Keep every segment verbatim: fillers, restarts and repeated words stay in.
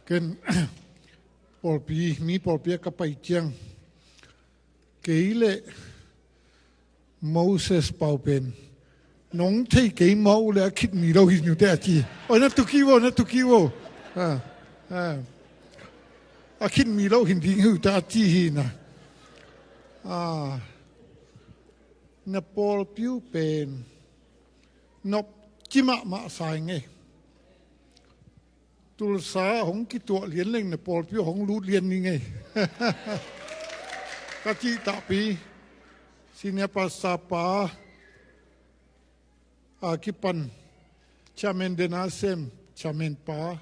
Ken pawlpi, mi pawlpi a ka pai ciang, kei le Moses Pau pen nong thei kei mawk uh le a khit mi lo hin uh teh a ci. Oi, na tuki vo, na tuki vo. A, a, a khit mi lo hin ding hi uh teh a ci hi na. A, na pawlpi uh pen nop ci mahmah sa ing ei. Tulsa hong kituah lian leng na pawlpi hong lut lian ning ei. Ka cih takpi, senior pastor pa a kipan chairman dena sem, chairman pa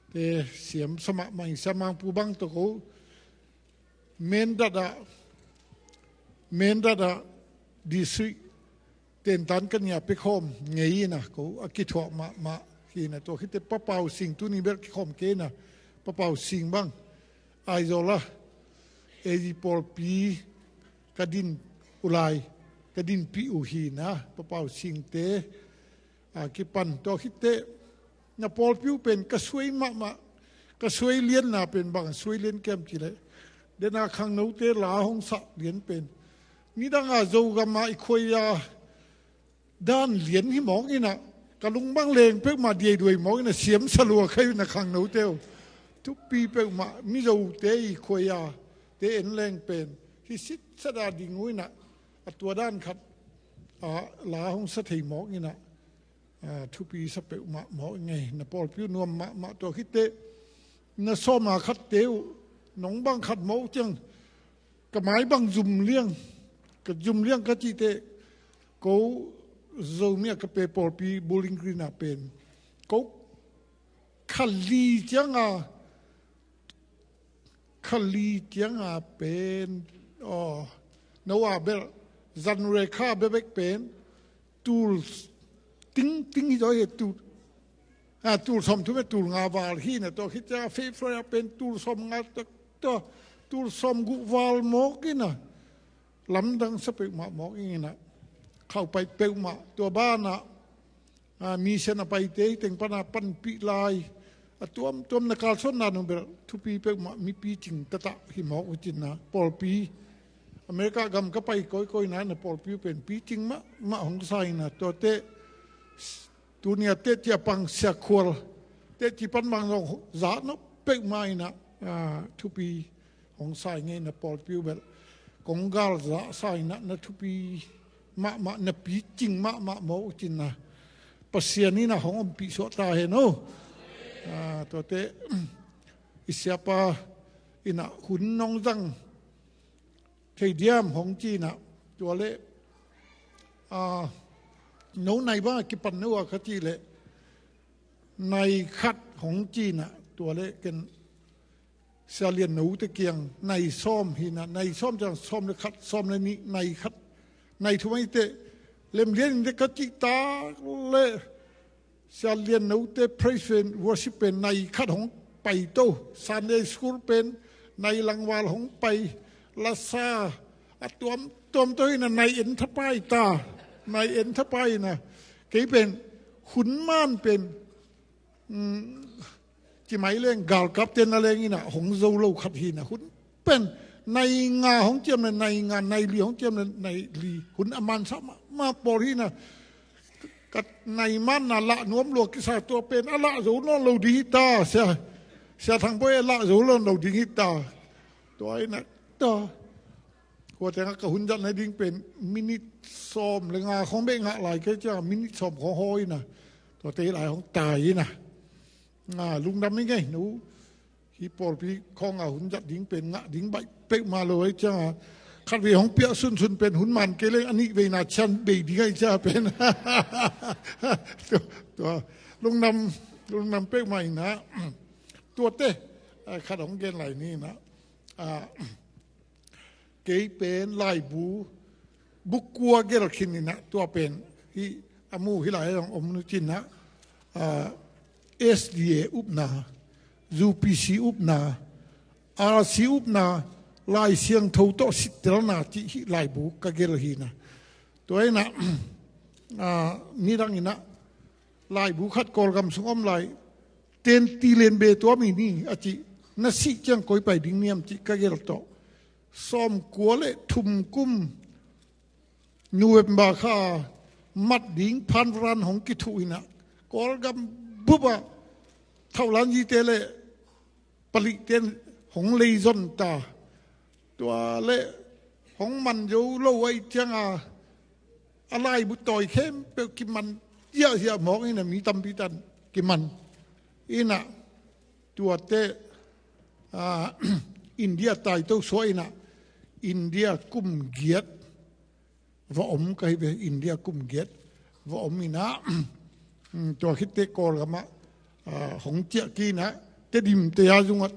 te siam sa mahmah ing. Siamangpu bang tawh ko mendat ah, mendat ah district tentan ka nia pia khawm ngei ina ko a kithuah mahmah hi na. Tua khite Papau Sing tuni bel kikhawm kei na. Papau Sing bang Aizawl ah A G pawlpi ka din uh lai, ka dinpih uh hi na. Papau Singte a kipan tua khite na pawlpi uh pen ka suai mahmah, ka suai lianna pen bang suai lian kiam ci leh, dena khangnote la hong sah lian pen nidang a Zogam a i khuai a dan lian hi mawk ina, ka lung bang leng peuhmah diaiduai mawk ina, siam sa lua khai uh na khangnote uh. Thupi peuhmah Mizote i khuai a te en leng pen hi sit sa da ding uh ina, a tua dan khat a la hong sa thei mawk ina, a, thupi sa peuhmah mawk ing ei. Na pawlpi uh nuam mahmah tua khite na sawma khatte uh nong bang khat mawk uh ciang ka mai bang zum liang, ka zum liang ka cih teh ko Zomi a ka pe pawlpi Bowling Green a pen ko khali ciang a khali cianga pen, aw, no a bel zanrekha bebek pen tul ting ting hi zaw hi tul, a, tul sawm thum e tul nga val hi na. Tua khit cianga February a pen tul sawm nga tak tua, tul sawm guh val mawk ina lamdang sa peuhmah mawk ing ina, khauh pai peuhmah tua banah a, mission a paite hi teng pana panpih lai a tuamtuam na kalsuan dan uh bel thupi peuhmah mi picing taktak hi mawk uh cin na. Pawlpi America gam ka pai kawikawi na, na pawlpi uh pen picing mahmah hong sa ina. Tuate tunia teci a pang Sia Khual teci pan bang zong zah nop peuhmah ina, a, thupi hong sa ing ei. Na pawlpi uh bel kong galzah sa ina, na thupi mahmah, na picing mahmah mawk uh cin na. Pasian ina hong ompih suah ta hen aw. A, tuate i siapa ina hun nong zang thei diam hong ci ina, tua leh, a, no nai bang a kipan na uh a ka cih leh nai khat hong ci ina, tua leh ken Sia Lian No te kiang nai sawm hi na, nai sawm ciang sawm le khat, sawm le nih, nai khat, nai thum ahi teh lemlian in te ka cih tak leh Sia Lian No te praise and worship pen nai khat hong pai to, Sunday school pen nai langval hong pai, lasa a tuamtuam to hi na, nai en thapai ta, nai en thapai na. Kei pen hun man pen, um, ci mai leng galkapte na leng ina hong zo lo khat hi na. Hun pen nai nga hong ciam le nai nga, nai li hong ciam le nai li, hun a mansa mahmah pawl hi na. Ka nai manna lah nuam lua kisa, tua pen a lah zo nawn lo ding hi ta, Sia, Sia Thang Bawi a lah zo nawn lo ding hi ta. Tua ina, tua Kua tengah ka hun zat nading pen minit sawm le nga khong beh ngah lai kei ciang minit sawm khong hawi na. Tua tei lai hong tai na. Nga lungdam i ngei nu. Hi pawlpi khong a hun zat ding pen ngah ding baih peuhmah lo ei ciang a. Khat vei hong piah sunsun pen hun man kei leng a nih veina cian bei ding ei ciang a pen. Tua, tua lungdam, lungdam peuhmah i na. Tuate, a, khat hong gen lai ni na. A, kei pen laibu bukua gelh khin inah tua pen hih a mu hih lai a zong om nu cinah, ah, S D A upna, U P C upna, R C upna, Lai Siangtho tawh sittelna cih hih laibu ka gelh hinah. Tua inah, ah, nidang inah laibu khat Kawlgam sung om lai, ten ti len be tuam hi ni a cih, na sih ciang koi pai ding niam cih ka gel tawh. Sawmkua le thum kum November kha mat ding phanran hong kithuh inah, Kawlgam bup ah thaulan zite le palihte in hong leizon ta. Tua le hong man zo lo ahih cianga a laibu tawi khempeuh kiman ziahziah mawk inah, mi tampi tan kiman inah, tuate, ah, India taito suah inah, India kum giat va om ka hi ve, India kum giat va om inah, tua khitte Kawlgamah, ah, hong ciah ki inah, Tedim, Teya zungah,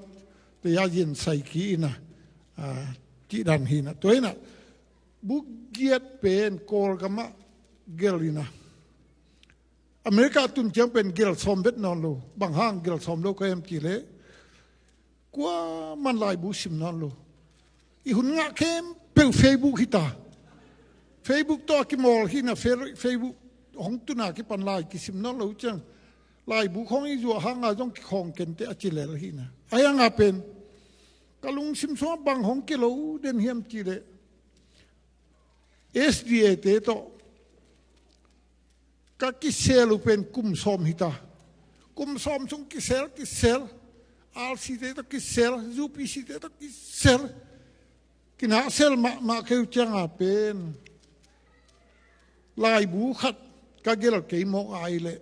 Teya zian sai ki inah, ah, cih dan hi inah. Tua inah bu giat pen Kawlgamah gel inah, America tun ciang pen gel sawm vet nawn lo. Bang hang gel sawm lo ka hiam cih leh, kuaman laibu sim nawn lo. I hun ngah khempeuh Facebook hi ta. Facebook tawh a kimawl hi inah, Fe-, Facebook hong tun a kipan lai kisim nawn lo ciang, laibu khawng i zuah hanga zong kikhawng kei inteh a ci lel hi inah. Ahi hanga pen ka lungsim sungah bang hong kilo den hiam cih leh, S D A te tawh ka kisel uh pen kum sawm hi ta. Kum sawm sung kisel, kisel. R C te tawh kisel, U P C te tawh kisel. Kinah sel mahmah kei uh cianga pen laibu khat ka gel kei mawk a, ahih leh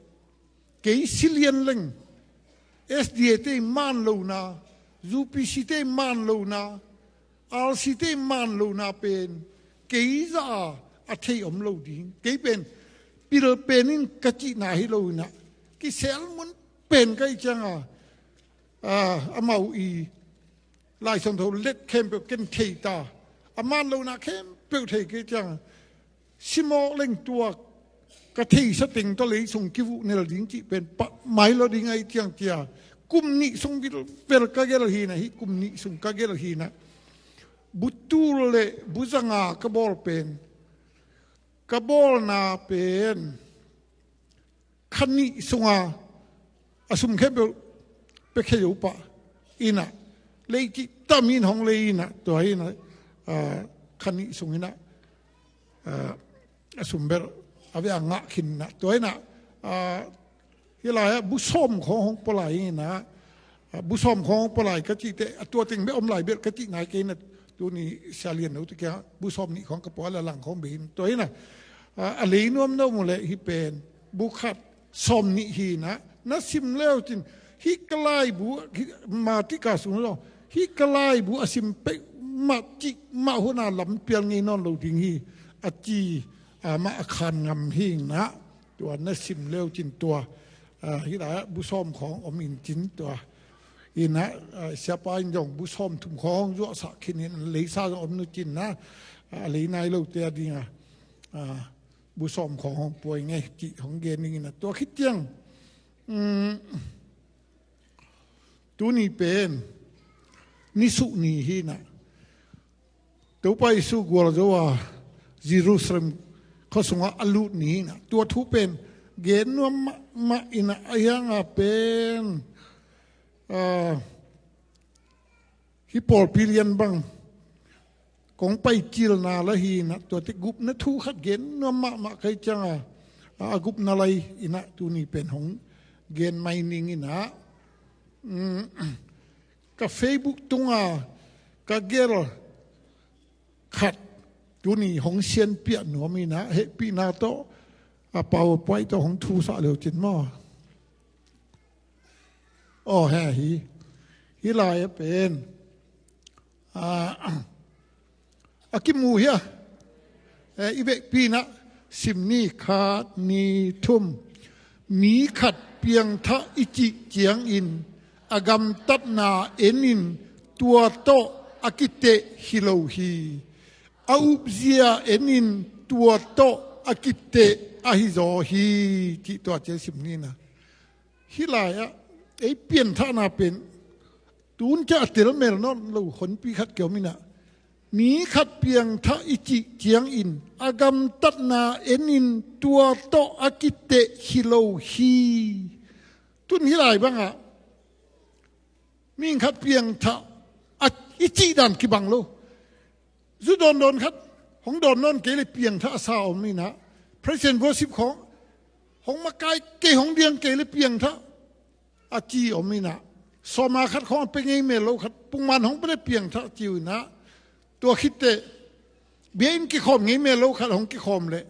kei si lian leng, S D A te i man lona, U P C te i man lona, R C te i man lona pen kei zah a, a thei om lo ding. Kei pen pil pen in ka cihna hi lo inah, kisel mun pen ka hih cianga, ah, amau i Lai Siangtho let khempeuh ken thei ta. A man lona khempeuh thei kei cianga, simawh leng tua ka theisa teng tawh lei sung kivuh nel ding cih pen pah mai lo ding ahih ciang cia, kum nih sung vilvel ka gel hi inah, hih kum nih sung ka gel hi inah, bu tul le bu zanga ka bawl pen, ka bawlna pen kha nih sunga a sum khempeuh pia khia zo pah inah, lei cih tam in hong lei inah, tua hi inah, ah, kha nih sung inah, ah, a sum bel a vei a ngah khin inah, tua inah, ah, hih lai-ah bu sawm khawng hong pua lai inah, ah, bu sawm khawng hong pua lai ka cih teh, a tua teng bek om lai bel ka cih nai kei inah, tuni Sia Lian No te kiangah bu sawm nih khawng ka pua a, la lang khawng bei in, tua inah, ah, a lei nuam no mu leh hih pen bu khat sawm nih hi inah, na sim le uh cin, hih ka laibu, hih Matika sung lo, hih ka laibu a sim peuhmah cih mah hun a lampial ngei nawn lo ding hi a ci, amah a khan ngam hi inah, tua na sim le uh cin tua, ah, hih lai-ah bu sawm khawng om in cin tua inah, ah, siapa in zong bu sawm thum khawng zuahsak khin in, leisa zong om nu cin inah, ah, lei nai lote a dinga, ah, bu sawm khawng hong pua ing ei cih hong gen ning inah, tua khit ciang, um, tuni pen nisuh ni hi inah, Topa Jesu gualzo a Jerusalem khua sungah a lut ni inah, tua thu pen gen nuam mahmah inah, ahi hanga pen, ah, hih pawlpi lian bang kong pai cilna la hi inah, tuate gupna thu khat gen nuam mahmah ka hih cianga, a, a gupna lai inah tuni pen hong gen mai ning inah, um, ka Facebook tunga ka gel khat tuni hong sianpiah nuam inah, hehpihna tawh, a, PowerPoint tawh hong thusah le uh cin maw. Aw, he hi. Hih lai-ah pen, ah, a kimu hi a. Eh, i vekpi inah sim ni, khat, nih, thum. Mi khat piangthak i cih ciangin a gamtatna en in, tua tawh a kiteh hi lo hi. A upzia en in, tua tawh a kiteh ahi zaw hi, cih tua ciang sim ni inah. Hih lai-ah ei pianthakna pen tun ciang a telmel nawn lo honpi khat kiom inah, mi khat piangthak i cih ciangin a gamtatna en in, tua tawh a kiteh hi lo hi. Tun hih lai bangah Mihing khat piangthah a i cih dan kibang lo. Zu dawndawn khat hong dawn nawn kei le piangthah a sa om inah, praise and worship khawng hong makai kei, hong diang kei le piangthah a ci om inah, sawma khat khawng a pe ngei mel lo khat pungman hong pe le piangthah ci uh inah, tua khitteh bia in kikhawm ngei mel lo khat hong kikhawm le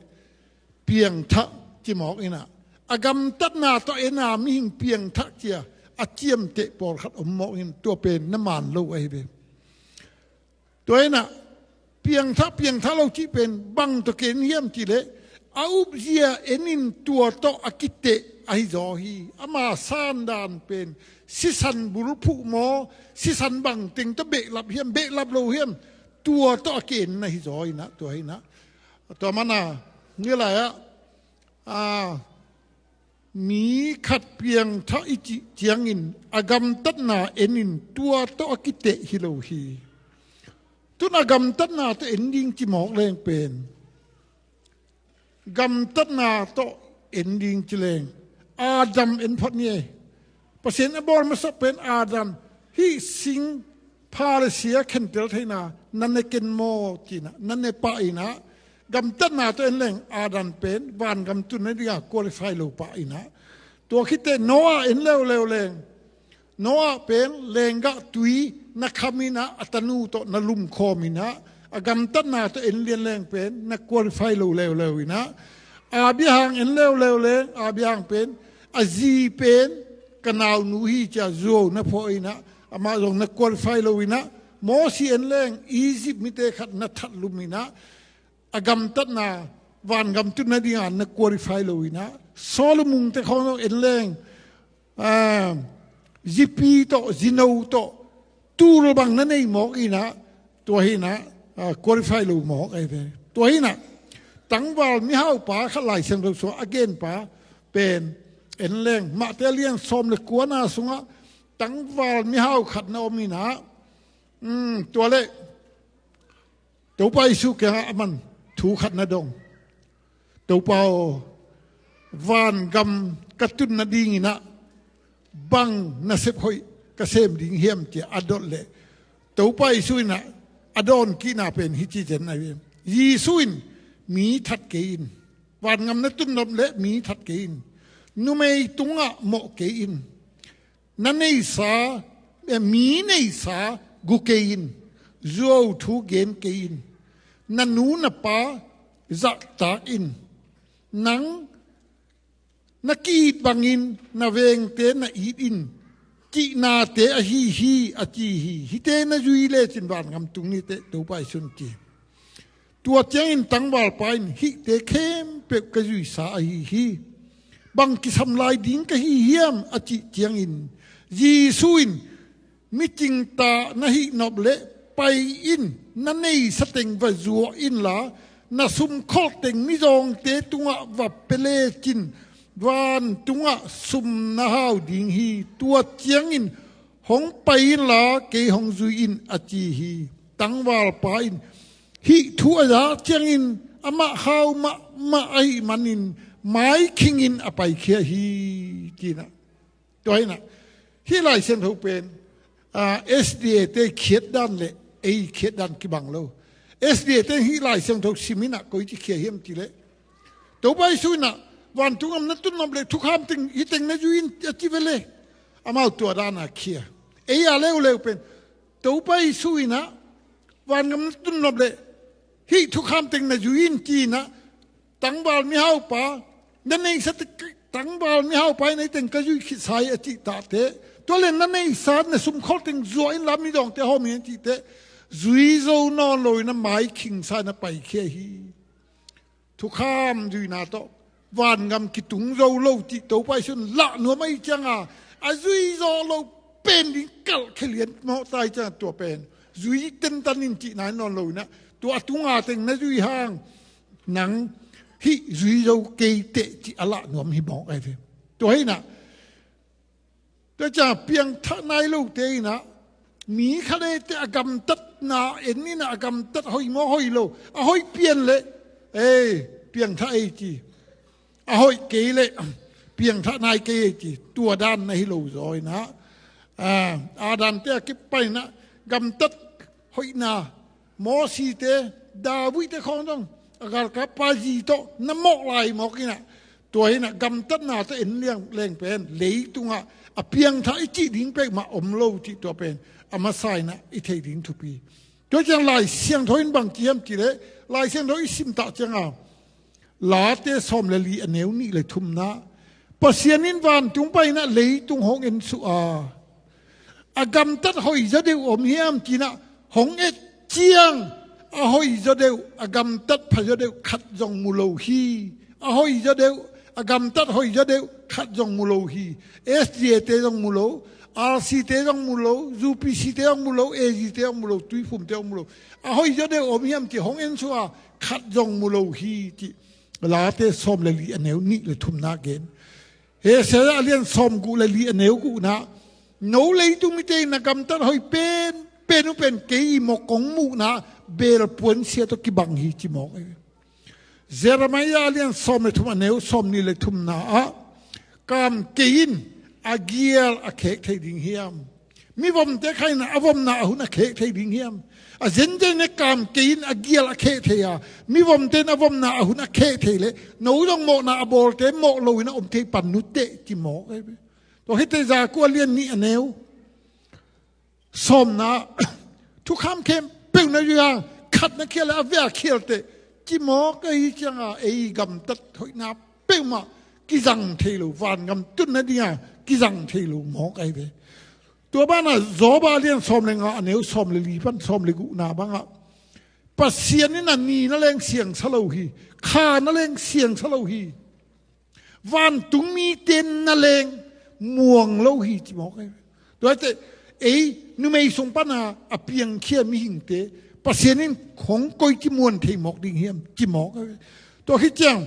piangthah ci mawk inah, a gamtatna tawh en a mihing piangthah cia a ciamteh pawlkhat om mawk in, tua pen na man lo ahi ve. Tua inah piangthah, piangthah lo cih pen bang tawh ki-en hiam cih leh, a upzia en in tua tawh a kiteh ahi zaw hi. Ama sandan pen sisan bulphuh maw, sisan bangteng tawh behlap hiam, behlap lo hiam, tua tawh a ki-en ahi zaw inah, tua inah. Tua mana nilai-ah, a, mi khat piangthah i cih ciangin a gamtatna en in tua tawh a kiteh hi lo hi. Tun a gamtatna tawh en ding ci mawk leng pen, gamtatna tawh en ding ci leng, Adam en phot ni ei. Pasian a bawl masa pen Adam, hih sing pha le sia khentel theihna na ne ken maw cinah, na ne pah inah, gamtatna tawh en leng Adam pen vangam tun nadinga qualify lo pah inah. Tua khitteh Noah en leuleu leng, Noah pen lenggah tui na kham inah, a tanu tawh na lumkhawm inah, a gamtatna tawh en lian leng pen na qualify lo leuleu inah. Abraham en leuleu leng, Abraham pen a zi pen ka naunu hi cia zuau na phuah inah, amah zong na qualify lo inah. Mosi en leng Egypt mite khat na thatlum inah, a gamtatna vangam tun nadinga na qualify lo inah. Solomon te khawng zong en leng, a, zipi tawh, zino tawh, tul bang na nei mawk inah, tua hi inah, a, qualify lo mawk ahi ve. Tua hi inah, tangval mihaupa khat Lai Siangtho sungah a genpa pen en leng, Mate a lian sawm le kuana sungah tangval mihau khat na om inah, um, tua leh Topa Jesu kiangah a man thu khat na dong. Topa aw, vangam ka tun nadinginah bang nasep hoih ka sem ding hiam cia a dot leh, Topa Jesu inah a dawn kihna pen hih ci zen ahi ve. Jesu in mi that kei in. Vangam na tun nop leh mi that kei in. Numei tungah mawh kei in. Na neisa, eh, mi neisa gu kei in, zuau thu gen kei in, na nu na pa zahtak in, nang na ki-it bangin na vengte na it in, cihnate ahi hi, a ci hi. Hihte na zui lecin vangam tung ni teh, Topa Jesu in ci. Tua ciangin tangvalpa in, hihte khempeuh ka zuisa ahi hi. Bang kisam lai ding ka hi hiam a cih ciangin, Jesu in, mi cingtah na hih nop leh pai in, na neisa teng va zuah inla, na sumkholh teng mizawngte tungah va pia lecin, vantungah sum na hau ding hi. Tua ciangin hong pai inla kei hong zui in, a ci hi. Tangvalpa in hih thu a za ciangin amah hau mahmah ahih manin maikhingin a paikhia hi, ci inah. Tua hi inah, hih Lai Siangtho pen, a, S D A te khiatdan le ei khiatdan kibang lo. S D A te hih Lai Siangtho sim inah koici khia hiam cih leh, Topa Jesu inah, vantungah na tun nop leh thukham teng, hih teng na zui in, a ci ve le, amau tua dana khia. Ei a leuleu pen, Topa Jesu inah, vangam na tun nop leh hih thukham teng na zui in ci inah, tangval mihaupa, na neisa teng, tangval mihaupa in ei teng ka zui khitsa hi a cih tahteh, tua leh na neisa, na sumkholh teng zuah inla mizawngte hawm in a cih teh, zui zo nawn lo inah maikhingsa inah paikhia hi. Thukham zuina tawh vangam kitung zo lo cih Topa Jesu in lah nuam ahih cianga, a zui zawh loh pen ding kalhkhia lian mawh ta ahih cianga, tua pen zui tentan in cihna hi nawn lo inah, tua a tunga teng na zui hang nang hih zui zo kei teh cih a lah nuam hi mawk ahi ve. Tua hi inah, tua ciang piangthah nai lote inah, mi khat ei teh a gamtatna en inah, a gamtat hoih maw hoih lo, a hoih pian leh, ei, piangthah ei ci, a hoih kei leh piangthah nai kei ei ci, tua dan na hi lo zaw inah, a, a Adam te a kipaina gamtat hoihna, Mosite, David te khawng zong a galkappa zi tawh na mawh lai mawk inah, tua inah gamtatna tawh en liang leng pen leitungah a piangthak i cih ding peuhmah om lo cih tua pen a masa inah i thei ding thupi. Tua ciang Lai Siangtho in bang ci hiam cih leh, Lai Siangtho i simtah cianga Late sawm le li a neu nih le thumna, Pasian in vantung paina leitung hong en suh a, a gamtat hoih zaw deuh om hiam cinah hong et ciang, a hoih zaw deuh, a gamtat pha zaw deuh khat zong mu lo hi. A hoih zaw deuh, a gamtat hoih zaw deuh khat zong mu lo hi. S D A te zong mu lo, R C te zong mu lo, U P C te zong mu lo, A G te zong mu lo, Tuiphum te zong mu lo. A hoih zaw deuh om hiam ci hong en suh a, khat zong mu lo hi ci. Late sawm le li a neu nih le thumna gen. Hesaya a lian sawm guh le li a neu guhna, no leitung mite in na gamtat hoih pen pen uh pen kei i mawk kong muhna beel puansia tawh kibang hi ci mawk. Jeremiah a lian sawm le thum a neu sawm nih le thumna ah, kam kei in a gial a khek thei ding hiam? Mivomte kha in a vomna a hun a khek thei ding hiam? A zenzen e, kam kei in a gial a khek thei a, mivomte in a vomna a hun a khek thei leh no zong mawhna a bawlte mawh lo in a om thei pan nuteh ci mawk. Tua khit teh Zaku a lian nih a neu sawmna, thukham khempeuh na zui a, khat na khial leh a vea khial teh ci mawk. Ahi cianga ei gamtat hoihna peuhmah kizang thei lo, vangam tun nadinga kizang thei lo mawk ahi ve. Tua banah Job a lian sawm le nga a neu sawm le li pan sawm le guhna bangah, Pasian in a ni na leng siangsa lo hi, kha na leng siangsa lo hi, vantung mite na leng muang lo hi ci mawk ahi. Tua teh ei numei sung pana a piangkhia mihingte Pasian in hong koi ci muan thei mawk ding hiam ci mawk ahi. Tua khit ciang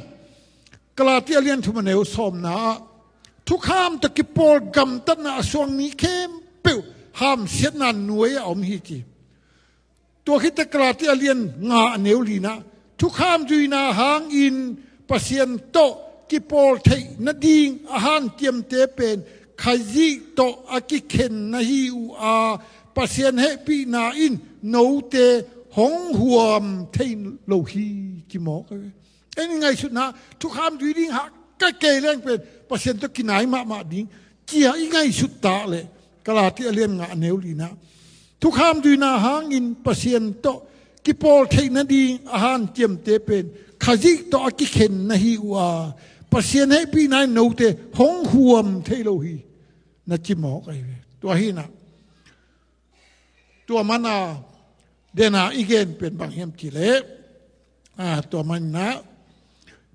Galati a lian thum a neu sawmna ah, thukham tawh kipawl gamtatna a suang mi khempeuh hamsiatna nuai a om hi ci. Tua khit teh Galati a lian nga a neu lina, thukham zuina hangin Pasian tawh kipawl theih nading a hanciamte pen Khazih tawh a kikhen na hi uh a, Pasian hehpihna in note hong huam thei lo hi ci mawk. Ei i ngaihsutna thukham zui ding hah ka kei leng pen Pasian tawh kinai mahmah ding, cia i ngaihsut tak leh Galati a lian nga a neu lina, thukham zuina hangin Pasian tawh kipawl theih nading a hanciamte pen Khazih tawh a kikhen na hi uh a, Pasian hehpihna in note hong huam thei lo hi na ci mawk ahi ve. Tua hinah tua mana dena i gen pen bang hiam cih leh, a, tua manah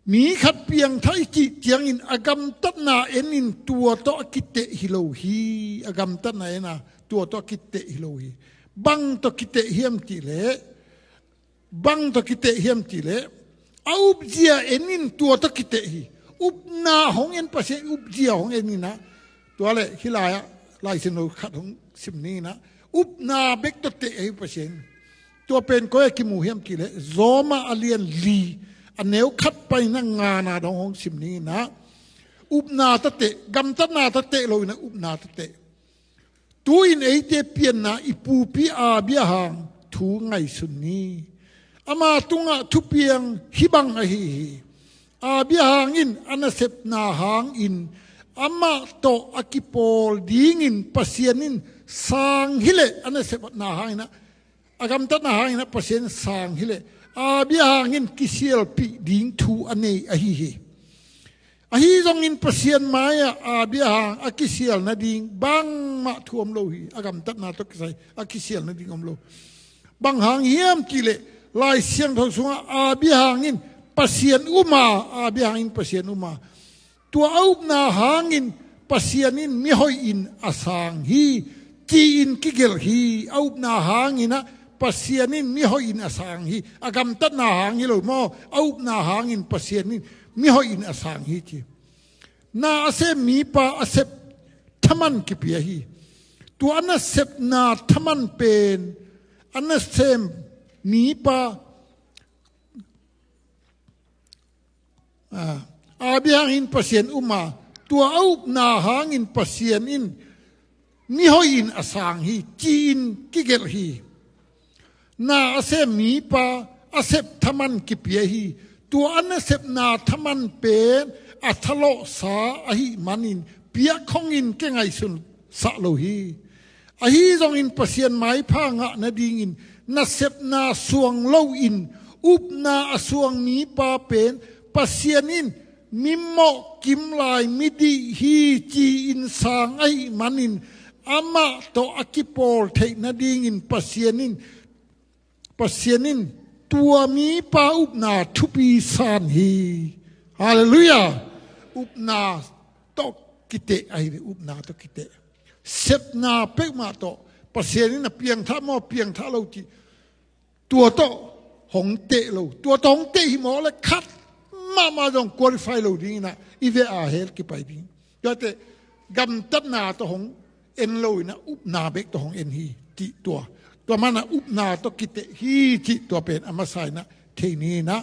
mi khat piangthak i cih ciangin a gamtatna en in tua tawh a kiteh hi lo hi. A gamtatna en a tua tawh a kiteh hi lo hi. Bang tawh kiteh hiam cih leh, bang tawh kiteh hiam cih leh, a upzia en in tua tawh kiteh hi. Upna hong en Pasian, upzia hong en inah, tua leh hih lai-ah Lai Siangtho khat hong sim ning inah, upna bek tawh teh ahi Pasian. Tua pen koi a kimu hiam cih leh Roma a lian li a neu khat paina ngana dong hong sim ning inah, upna tawh teh, gamtatna tawh teh lo inah upna tawh teh. Tu-in eite pianna i pupi Abraham thu ngaihsun ni. Ama tungah thupiang hih bang ahi hi. Abraham in a nasepna hangin amah tawh a kipawl dingin Pasian in sang hileh, a nasepna hangin ah, a gamtatna hangin ah Pasian in sang hileh Abraham in kisialpih ding thu a nei ahi hi. Ahi zongin Pasian mai-ah Abraham a kisial nading bangmah thu om lo hi. A gamtatna tawh kisai a kisial nading om lo. Bang hang hiam cih leh Lai Siangtho sungah Abraham in Pasian um a, Abraham in Pasian um a, tua a upna hangin Pasian in mihoih in a sang hi, ci-in kigelh hi. A upna hangin ah Pasian in mihoih in a sang hi. A gamtatna hang hi lo maw, a upna hangin Pasian in mihoih in a sang hi ci. Na a sem mipa a sep thaman kipia hi. Tua a nasepna thaman pen a nasem mipa, a, Abraham in Pasian um a, tua a upna hangin Pasian in Mihoih in a sang hi, ci-in kigelh hi. Na a sem mipa a sep thaman kipia hi. Tua a nasepna thaman pen a thalawhsa ahih manin piakkhongin kingaihsun sah lo hi. Ahi zongin Pasian maipha ngah nadingin nasepna suang loin upna a suang mipa pen Pasian in mimawh kimlai midih hi ci-in sang ahih manin amah tawh a kipawl theih nadingin Pasian in Pasian in tua mipa upna thupi san hi. Halleluiah. Upna tawh kiteh ahi ve, upna tawh kiteh. Sepna peuhmah tawh Pasian in a piangthah maw, piangthah lo cih tua tawh hong teh lo. Tua tawh hong teh hi mawk le khat mahmah zong qualify lo ding inah i ve a hel kipai ding. Tuate gamtatna tawh hong en lo inah upna bek tawh hong en hi cih tua. Tua mana upna tawh kiteh hi cih tua pen a masa inah thei ni inah.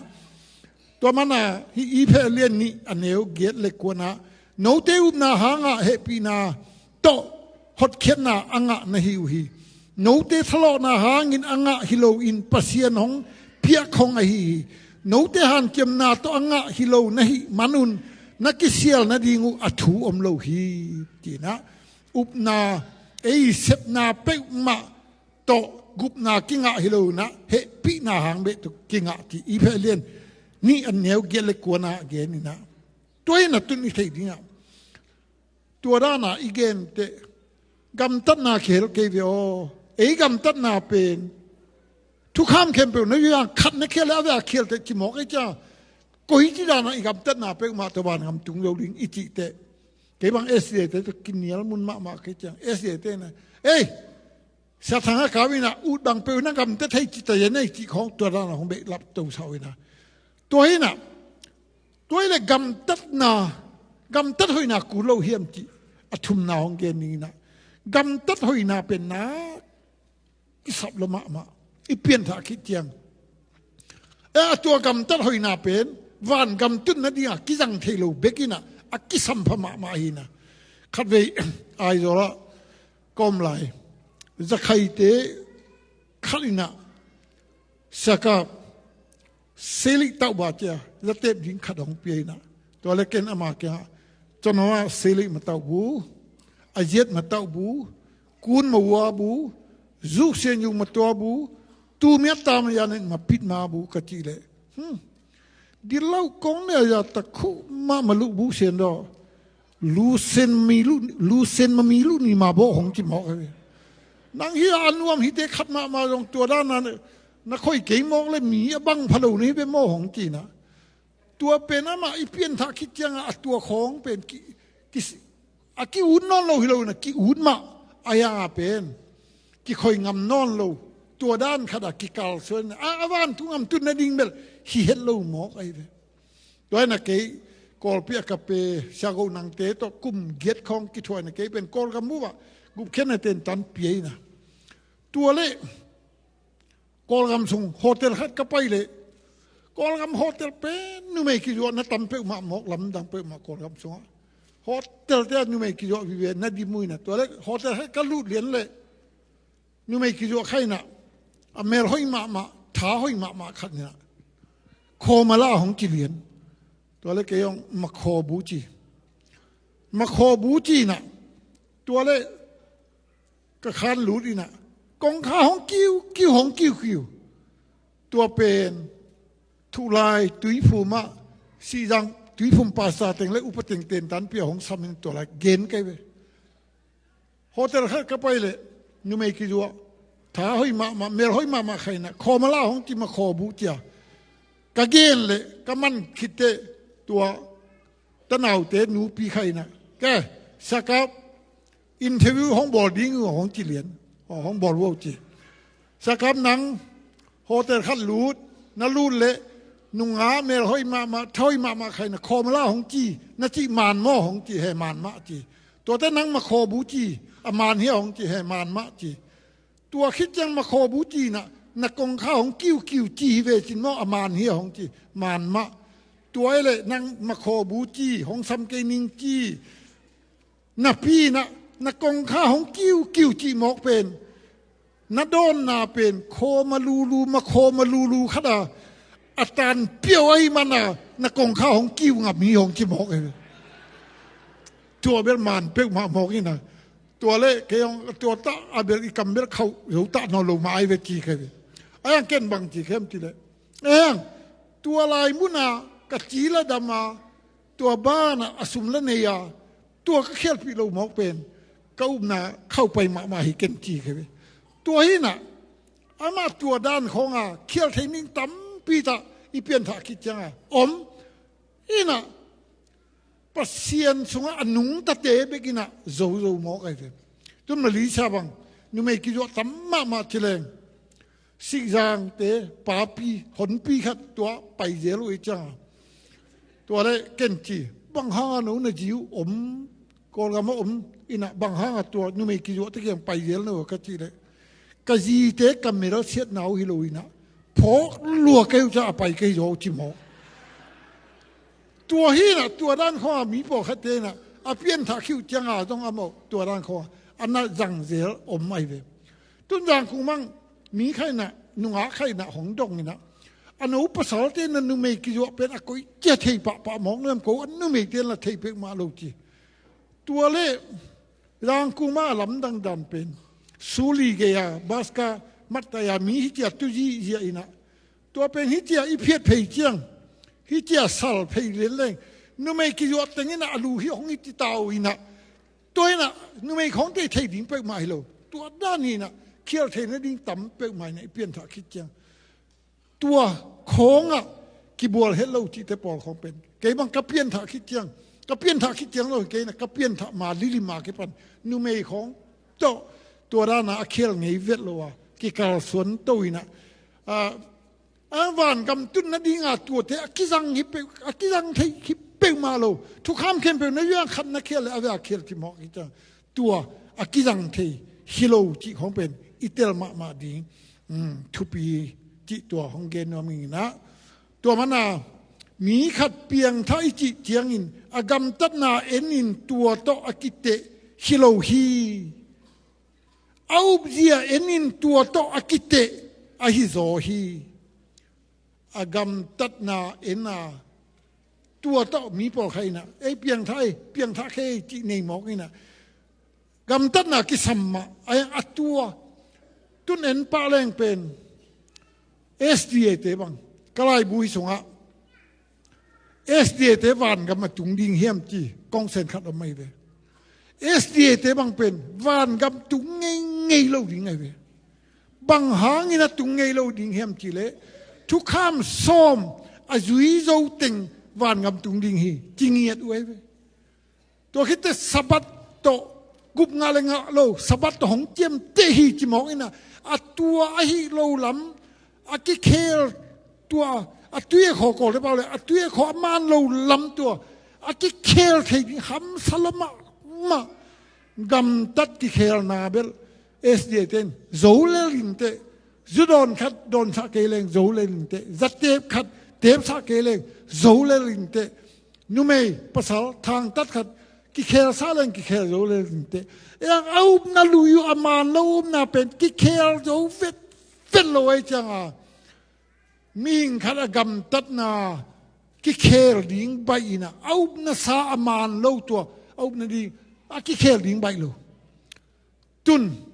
Tua mana hih Efesa lian nih a neu giat le kuanah note upna hangah hehpihna tawh hotkhiatna a ngah na hi uh hi. Note thalawhna hangin a ngah hi loin Pasian hong piahkhong ahi hi. Note hankiamna tawh a ngah hi lo na hih manun na kisial nading uh a thu om lo hi. Cinah upna ei sepna peuhmah tawh gupna kingah hi lo inah hehpihna hang beh tawh kingah cih Efesa lian nih a neu giat le kuanah gen inah. Tua inah tun i theih dingah tua dana i gente gamtatna khel kei ve aw. Ei gamtatna pen thukham khempeuh na yuang khat na khel le a ve a khialte kimawk ei cia. Koici dana i gamtatna peuhmah tawh vangam tung lo ding i cihte kei bang S D A te tawh kinial mun mahmah kei ciang S D A te na ei Sia Thang a kau inah ut bang peuh na gamtat thei cih ta yen ei cih khawng tua dana hong behlap to sau inah. Tua inah tua ile gamtatna gamtat hoihna kul lo hiam cih a thumna hong gen ning inah. Gamtat hoihna pen na kisap lo mahmah i pianthah khit ciang. E a tua gamtat hoihna pen van gamtut nadingah kizang thei lo bek inah a kisampha mahmah hi inah. Khatvei Aizawlah ka om lai zakhaite khat inah siakap seilik tauh ba cia zatep ding khat hong pia inah. Tua le ken ama kiangah cawnawa seilik ma tauh bu, a ziat ma tauh bu, kun ma ua bu, zuk sian yung ma tua bu, tu miat ta ma yanet ma pit ma bu ka cih leh. Hmm. Di lau kong ne a ya ta khu ma ma luh bu sian daw. Lu sen mi lu, lu sen ma mi lu ni ma bawh hong ci mawk a ve. Nang hi a nuam hite khat mahmah zong tua dana na khoi kei mawk le mi a bang pha lo na hi ve mawh hong ci na. Tua pen amah i pianthah khit ciangah a tua khawng pen ki, ki, a ki-ut nawn lo hi lo na ki-ut mah a yanga pen kikhoi ngam nawn lo. Tua dan khatah kikalsuan a, a vantung ngam tut nading bel hi het lo mawk ahi ve. Tua hi na kei Kawlpi a ka pe siago nangte tawh kum giat khawng kithuaina kei pen Kawlgam bup ah gupkhiatna tentan pia hi na. Tua le Kawlgam sung hotel khat ka pai leh Kawlgam hotel pen numei kizuah na tam peuhmah mawk, lamdang peuhmah Kawlgam sungah hotel te ah numei kizuah vive na dim uh hi na. Tua le hotel khat ka lut lian leh numei kizuah khat hi na, a mel hoih mahmah, tha hoih mahmah khat hi na. Khawmala hong ci lian. Tua le kei hong makhaw bu ci. Makhaw bu ci na. Tua le ka khan lut hi na. Kongkha hong kiu kiu, hong kiu kiu. Tua pen Thuhlai Tuiphum ah Sihzang Tuiphum pasta teng le upa teng tentan pia hong sam hi na. Tua lai gen kei ve. Hotel khat ka pai leh numei kizuah, tha hoih mahmah, mel hoih mahmah khat hi na. Khawmala hong ci, makhaw bu cia. Ka gen leh ka man khit teh tua tanaute nupi khat hi na. Ke, siakap, interview hong bawl ding uh hong ci lian. Aw, hong bawl uh ci. Siakap, nang hotel khat lut, na lut leh nungak mel hoih mahmah, tha hoih mahmah khat hi na. Khawmala hong ci, na cih man maw hong ci, he man mah ci. Tuate nang makhaw bu ci, a man hia hong ci, he man mah ci. Tua khit ciang makhaw bu ci na, na kongkha hong kiu kiu ci hi ve cin maw, a man hia hong ci, man mah. Tua hi leh nang makhaw bu ci, hong sam kei ning ci. Napi na na kongkha hong kiukiu cih mawk pen, na dawnna pen khawm a lulu, ma khawm a lulu khat a, a tan piau ahih mana na kongkha hong kiu ngam hi hong ci mawk ahi ve. Tua bel man peuhmah mawk ina. Tua le kei hong tua tah a bel i kam bel khauh zo tah nawn lo mah ahi ve ci kei ve. A yang ken bang ci khem ci le, a yang tua lai muna ka ci la dam a, tua bana a sum la nei a, tua ka khialpih lo mawk pen ka upna khauh pai mahmah hi ken ci kei ve. Tua hi na, amah tua dan khawnga khial thei ning tampi tah i pianthah khit cianga om ina, Pasian sungah a nungtate bek ina zozo mawk ahi ve. Tun Malaysia bang numei kizuah tam mahmah ci leng, Sikzangte papi honpi khat tua pai zel uh i cianga, tua le ken ci, bang hanga no na zi uh om, Kawlgam a om ina, bang hanga tua numei kizuahte kiang pai zel na uh ka ci le, ka zite ka melsiatna uh hi lo ina, phawk lua kei uh ca a pai kei zaw uh ci mawk. Tua hi na, tua dan khawnga mi pawlkhatte ina a pianthah khih uh cianga zong amau tua dan khawnga a na zangzel om ahi ve. Tun Zangkung mang mi khat ina, nungak khat ina hong dong ina, a no pasalte na numei kizuah pen a koih cia thei pahpah mawk nuam ko, a numeite la thei peuhmah lo ci. Tua le Zangkung mah a lamdang dan pen, Suli gei a baska mattaya mi hi cia tu zihziah ina, tua pen hi cia i phiat phei ciang, hi cia sal phei lenleng, numei kizuah teng ina a lu hi hong hi ci tau ina, tua ina numei khawngte thei ding peuhmah hi lo. Tua dan hi ina khial thei nading tam peuhmah ina i pianthah khit ciang, tua khawngah kibual het lo cihte pawl khawng pen kei bang ka pianthah khit ciang, ka pianthah khit ciang lo hi kei ina, ka pianthah ma lili ma kipan numei khawng tawh tua dana a khial ngei vet lo a, kikalsuan to ina, a, a vangam tun nadinga tuate a kizang hi peuh, a kizang thei hi peuhmah lo. Thukham khempeuh na yuang khat na khial le a ve a khial ci mawk hi ciang, tua a kizang thei hi lo cih khawng pen i tel mahmah ding, um, thupi cih tua hong gen nuam ing ina. Tua mana mi khat piangthah i cih ciangin a gamtatna enin tua tawh a kiteh hi lo hi. A upzia enin tua tawh a kiteh ahi zaw hi. A gamtatna ena tua tawh mi pawlkhat ina ei piangthah ei, piangthah khe ei cih nei mawk ina gamtatna kisam mah a, a tua tun en pah leng pen S D A te bang ka laibu hi sungah S D A te vangam a tung ding hiam ci kongsen khat om ahi ve. S D A te bang pen vangam tung ngeingei lo ding ahi ve. Bang hangin a tung ngei lo ding hiam ci leh thukham sawm a zui zo teng vangam tung ding hi ci ngiat uh ahi ve. Tua khit teh Sabbath tawh gup ngah le ngah lo, Sabbath tawh hong ciamteh hi ci mawk ina a tua ahi lo lam a kikhel tua a tui a khaw kawl te pau le a tui a khaw a man lo lam tua a kikhel thei ding hamsa lo mahmah gamtat kikhelna bel S D A ten zo le lin teh, zu dawn khat dawnsah kei leng zo le lin teh, za teep khat teepsah kei leng zo le lin teh, numei pasal thangtat khat kikhelsah leng kikhel zo le lin teh. Ei ang a upna lui uh a man lo upna pen kikhel zo vet vet lo ei cianga mihing khat a gamtatna kikhel ding baih ina a upna sa a man lo tua a upna ding a kikhel ding baih lo. Tun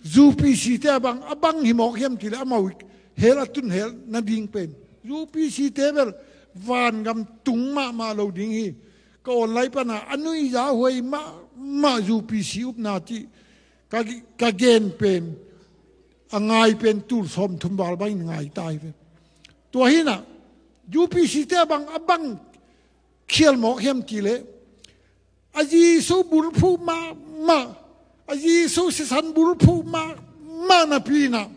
U P C te a bang a bang hi mawk hiam ci leh amau hell a tun hell nading pen U P C te bel vangam tung mahmah lo ding hi. Ka online pana a nuihza huai mahmah U P C upna cih ka, ka gen pen a ngai pen tul sawm thum val bangin ngai ta hi ve. Tua hi na U P C te a bang a bang khial mawk hiam ci leh a Jesu bulphuh mahmah, a Jesu sisan bulphuh mahmah napi ina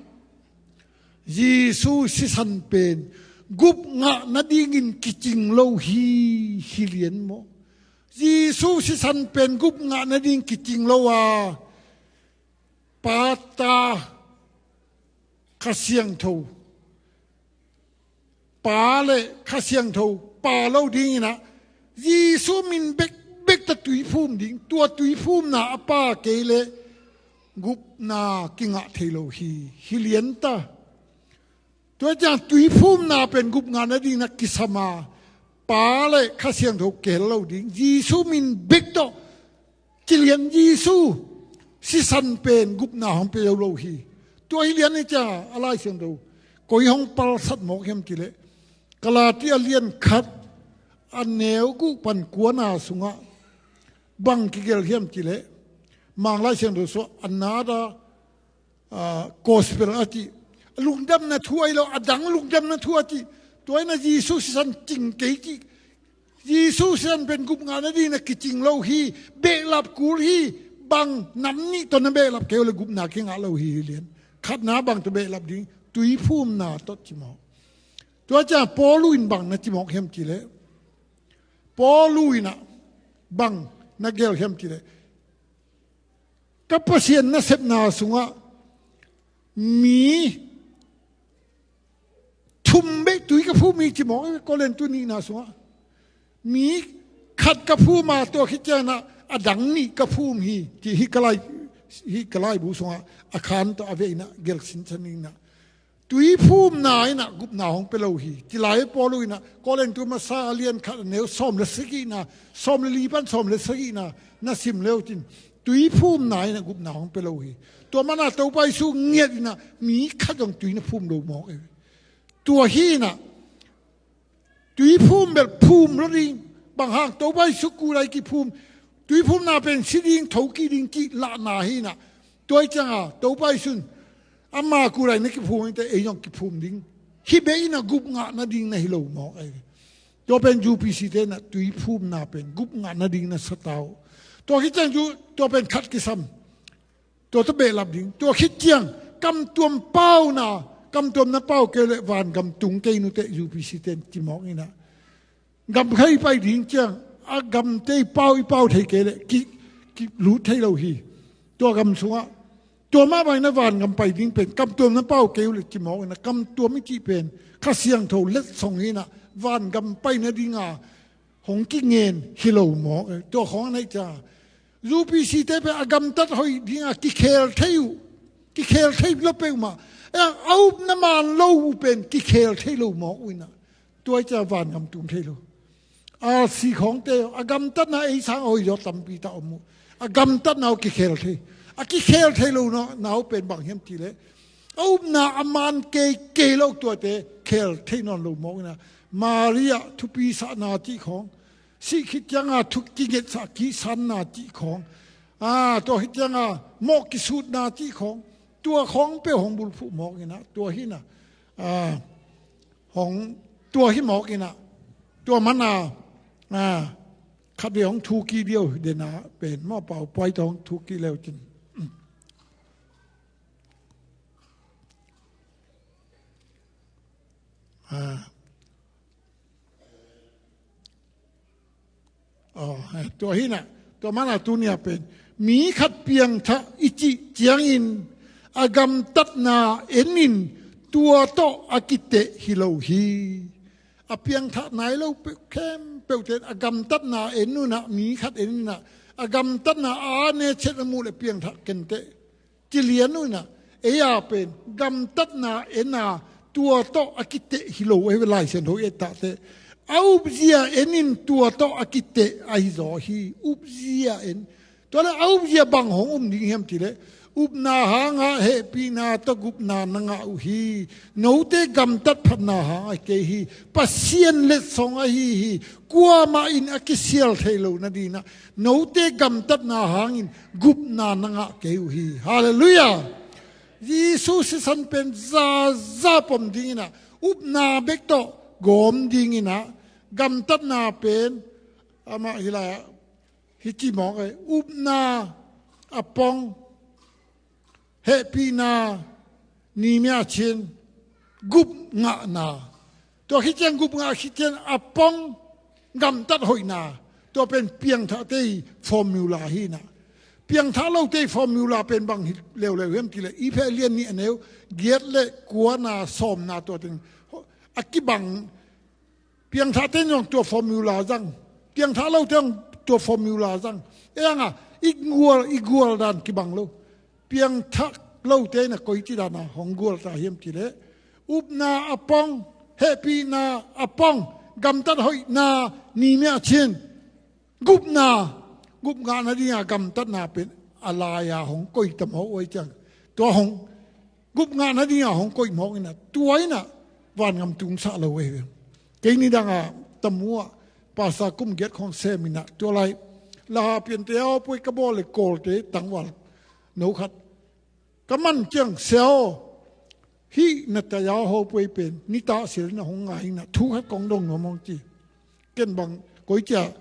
Jesu sisan pen gup ngah nadingin kicing lo hi, hi lian maw? Jesu sisan pen gup ngah nading kicing lo a, Pa, Ta, Kha Siangtho, Pa le Kha Siangtho pa lo ding ina Jesu min bek bek ta tuiphum ding, tua tuiphumna a pha kei leh gupna kingah thei lo hi, hi lian ta. Tua ciang tuiphumna pen gupna ngah nading na kisam a, Pa le Kha Siangtho kihel lo ding, Jesu min bek tawh kilian, Jesu sisan pen gupna hong pia lo hi. Tua hi lian hi ciang a Lai Siangtho koi hong palsat mawk hiam cih leh, Galati a lian khat a neu guk pan kuana sungah bang kigelh hiam cih leh, Mang Lai Siangtho sungah another, ah, gospel a cih, lungdamna thu ahi lo, a dang lungdamna thu a cih. Tua in a Jesu sisan cing kei cih, Jesu sisan pen gupna ngah nading na kicing lo hi, behlap kul hi. Bang, nam nih tawh na behlap kei uh leh gupna kingah lo hi, hi lian. Khatna bang tawh behlap ding, tuiphumna tawh ci mawk. Tua ciang Paulu in bang na ci mawk hiam cih leh, Paulu in a bang na gelh hiam cih leh, ka Pasian nasepna sungah mi thum bek tui ka phum hi ci mawk, Korin tu nihna sungah. Mi khat ka phum a, tua khit ciang a dang nih ka phum hi, ci hi ka lai, hi ka laibu sungah a khan tawh a vei in a gelh sinsen in a. Tuiphumna in a gupna hong pia lo hi. Ci lai Paulu in a Korin tu masa a lian khat a neu sawm le sagihna, sawm le li pan sawm le sagihna na sim le uh cin, tuiphumna in a gupna hong pia lo hi. Tua man a Topa Jesu ngiat in a mi khat zong tui na phum lo mawk e. Tua hi in a tuiphum bel phum lo ding, bang hang, Topa Jesu kul a i kiphum, tuiphumna pen si ding, thokik ding cih lahna hi in a. Tua hi ciang a Topa Jesu in ama kul a i na kiphum in teh ei zong kiphum ding. Hih bek in a gupna ngah nading na hi lo mawk e. Tua pen U P C te in a tuiphumna pen gupna ngah nading na sa ta uh. Tua khit ciang cu, tua pen khat kisam. Tua tawh behlap ding. Tua khit ciang kamtuam pauna, kamtuam na pau kei leh vangam tung kei nuteh, U P C te in ci mawk in a. Gam khat i pai ding ciang a gamte i pau, i pau thei kei leh ki, kilut thei lo hi. Tua gam sungah tua mah bang in a vangam pai ding pen kamtuam na pau kei uh leh ci mawk in a, kamtuam i cih pen Kha Siangtho letsong hi in a, vangam pai nading a hong kingen hi lo mawk e. Tua khawng a neih ciang a U P C te pen a gamtat hoih ding a kikhel thei uh, kikhel thei lo peuhmah. A, a upna man lo uh pen kikhel thei lo mawk uh in a. Tua hi ciang vangam tung thei lo. R C khawngte a gamtatna ei sang a hoih zaw tampi tak om uh. A gamtatna uh kikhel thei. A kikhel thei lo na, na uh pen bang hiam cih leh, a upna a man kei kei lo tuate khel thei nawn lo mawk in a. Maria thupi sahna cih khawng, sih khit ciang a thu kingetsa kihsanna cih khawng, a, tua khit ciang a mawh kisutna cih khawng, tua khawng peuh hong bulphuh mawk in a, tua hi in a, a, hong, tua hi mawk in a, tua man a, a, khat vei hong thukik ding uh den a pen, mawh pau puai tawh hong thukik le uh cin. A. Aw, eh, tua hi in a, tua man a tuni a pen mi khat piangthah i cih ciangin a gamtatna en in, tua tawh a kiteh hi lo hi. A piangthah nai lo peuh khempeuhte in a gamtatna en un a, mi khat en in a, a gamtatna a ne chet a muh leh piangthah kenteh ci lian uh in a, ei a pen gamtatna en a, tua tawh a kiteh hi lo, ei Lai Siangtho i et tahteh. A upzia en in, tua tawh a kiteh ahi zaw hi, upzia en. Tua leh a upzia bang hong um ding hiam cih leh, upna hangah hehpihna tawh gupna na ngah uh hi. Note gamtat phatna hangah kei hi, Pasian letsong ahi hi. Kuamah in a kisial thei lo nading in a, note gamtatna hangin gupna na ngah kei uh hi. Halleluiah. Jesu sisan pen zaza pom ding in a, upna bek tawh gawm ding in a, gamtatna pen amah hi lai-ah hi ci mawk e, upna a pong, hehpihna, ni mia chin, gup ngahna. Tua khit ciang gup ngah khit ciang a pong gamtat hoihna. Tua pen piangthahte i formula hi in a. Piangthah lote i formula pen bang hi leuleu hiam cih leh, Efesa lian nih a neu giat le kuana, sawmna, tua teng a kibang. Piangthahte in zong tua formula zang. Piangthah lote in zong tua formula zang. Ei ang a, i gual, i gual dan kibang lo. Piangthak lote in a koici dan a hong gual ta hiam cih leh, upna a pong, hehpihna a pong, gamtat hoihna ni mia cin, gupna, gup ngah nading a gamtatna pen a lai-a hong koih ta mawk uh ei ciang. Tua hong gup ngah nading a hong koih mawk in a, tua in a vangam tungsah lo uh ei ve. Kei nidang a Tamu ah pastor kum giat khawng sem in a, tua lai La Piante a hopoi ka bawl le Kawlte tangval no khat ka man ciang, "Sia aw, hih na taya hopoi pen nitah sil na hong ngai in a, thu khat kong dong nuam," hong ci. Ken bang koici a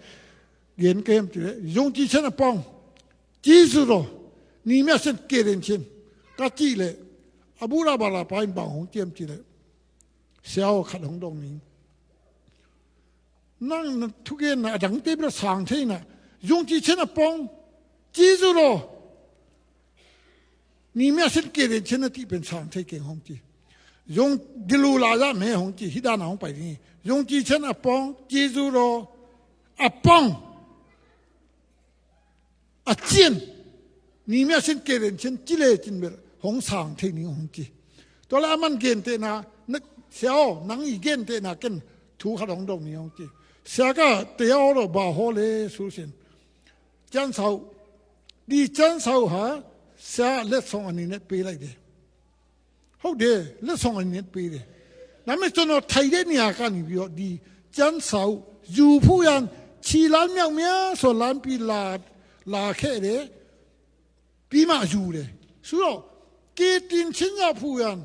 gen ka hiam cih leh, "Zungci cian a pong, ci zu lo, ni mia cian ke den cian," ka cih leh, a bura bala pa in bang hong ci hiam cih leh, "Sia aw, khat hong dong ning. Nang na thugenna a dangte bel sang thei in a, zungci cian a pong, ci zu lo, ni mia cian ke den cian na cih pen sang thei keng," hong ci. "Zung dilu la zah me," hong ci, hih dan a hong pai ding hi. "Zungci cian a pong, ci zu lo, a pong, a cian, ni mia cian ke den cian ci le cin bel hong sang thei ning," hong ci. Tua le a man gentehna, "Na, Sia aw, nang i gentehna ken thu khat hong dong ning," hong ci. "Sia ka te aw lo ba haw le su sin. Cian sau, di cian sau ha, Sia letsong a ni net pei lai de." "Hau de, letsong a ni net pei de. Na me cun aw thai de nia ka ni bi aw di cian sau, zu phu yan, ci lan miau mia so lan pi la, la khe de, pi ma zu de. Su lo, ki tin cin ya phu yan,